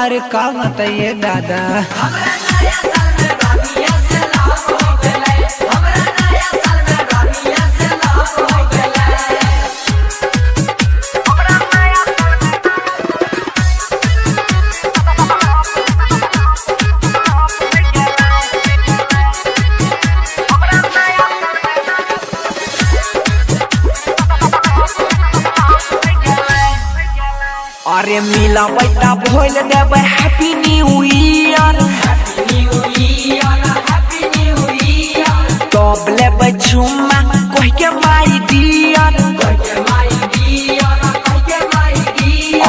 अरे का बताइए दादा। अरे मिलबै त भोल देबै हैप्पी न्यू ईयर, तब लेबै चुम्मा कह के my dear.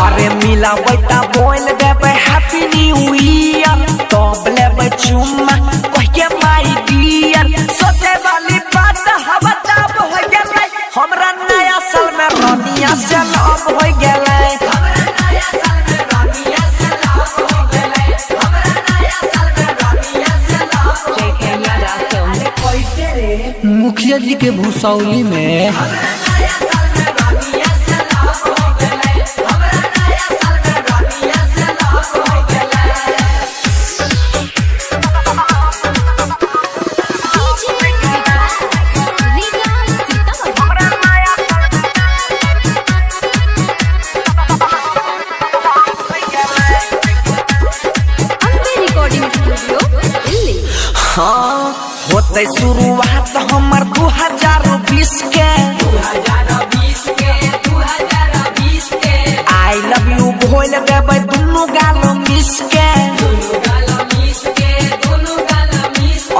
अरे मिलबै त भोल देबै हैप्पी न्यू ईयर, तब लेबै चुम्मा कह के my dear. सोचे वाली बात हवा तब हो गेलै, हमरा नया साल में रनिया से लव हो गेलै। JK Yadav Films. मुखिया जी के भूसौली में। DJ Vikas Riga Sitamarhi. Ambe recording studio Delhi. हाँ होते शुरुआत हमर 2020 के, I love you बोल देबै दुनू गाल मिस के।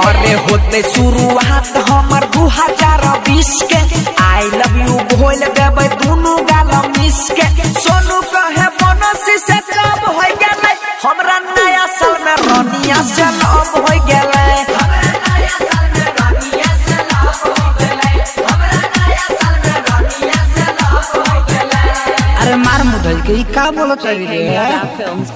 अरे होते शुरुआत हमर 2020 के, I love you बोल देबै दुनू गाल मिस के। सोनू कहे बोनस से कब हो गेलै, हमरा नया साल में रनिया से लव हो गेलै। अरे मार मुधल के ई का बोलत JK रे। Yadav Films.